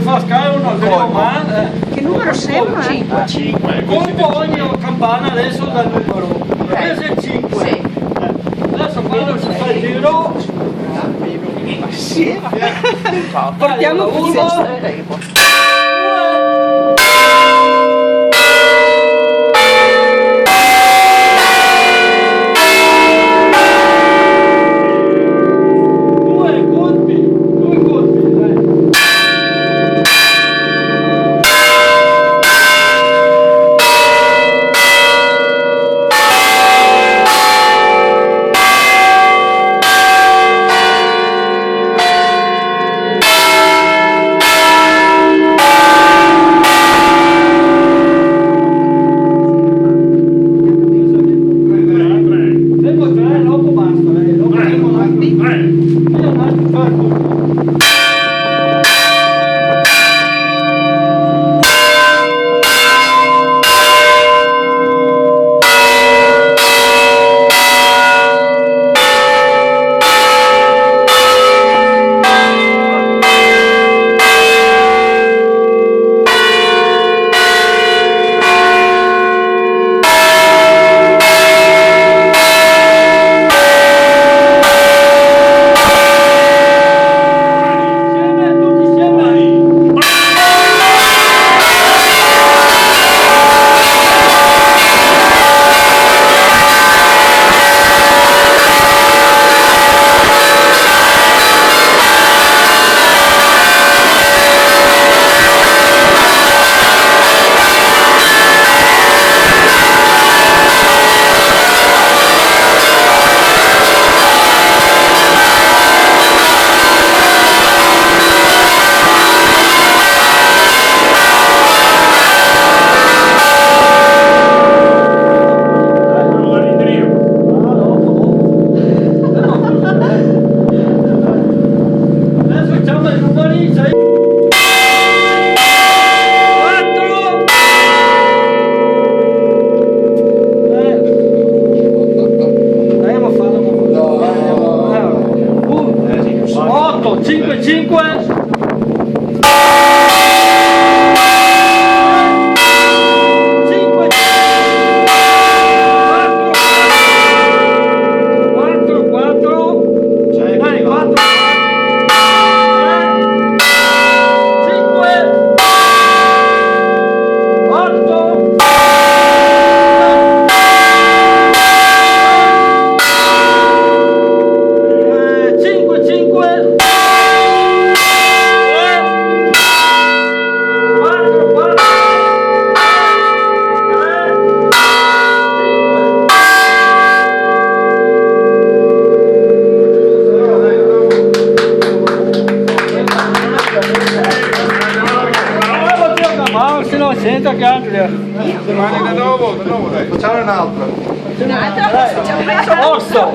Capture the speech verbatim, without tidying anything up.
Pascal, uno, colpo. Che numero siamo, eh? Cinque. Cinque. Colpo ogni campana adesso dal numero. Ok. Questo è il cinque. Sì. Eh, adesso quando si fa il giro, sì. Dai, portiamo uno, tutti senza tempo. Due. Due colpi, due colpi, dai. Adesso facciamo i numeri, sei, quattro. Eh. Dai, ma fallo. No, no, no. Eh, un, otto, cinque, cinque. Cinque, quattro, quattro, quattro, dai, quattro, quattro, cinque, otto, eh, cinque, cinque, Bravo, zio Camparo, se no senta che altro. Domani da novo, da novo, dai. Facciamo un'altra. Un'altra? Dai. Orso!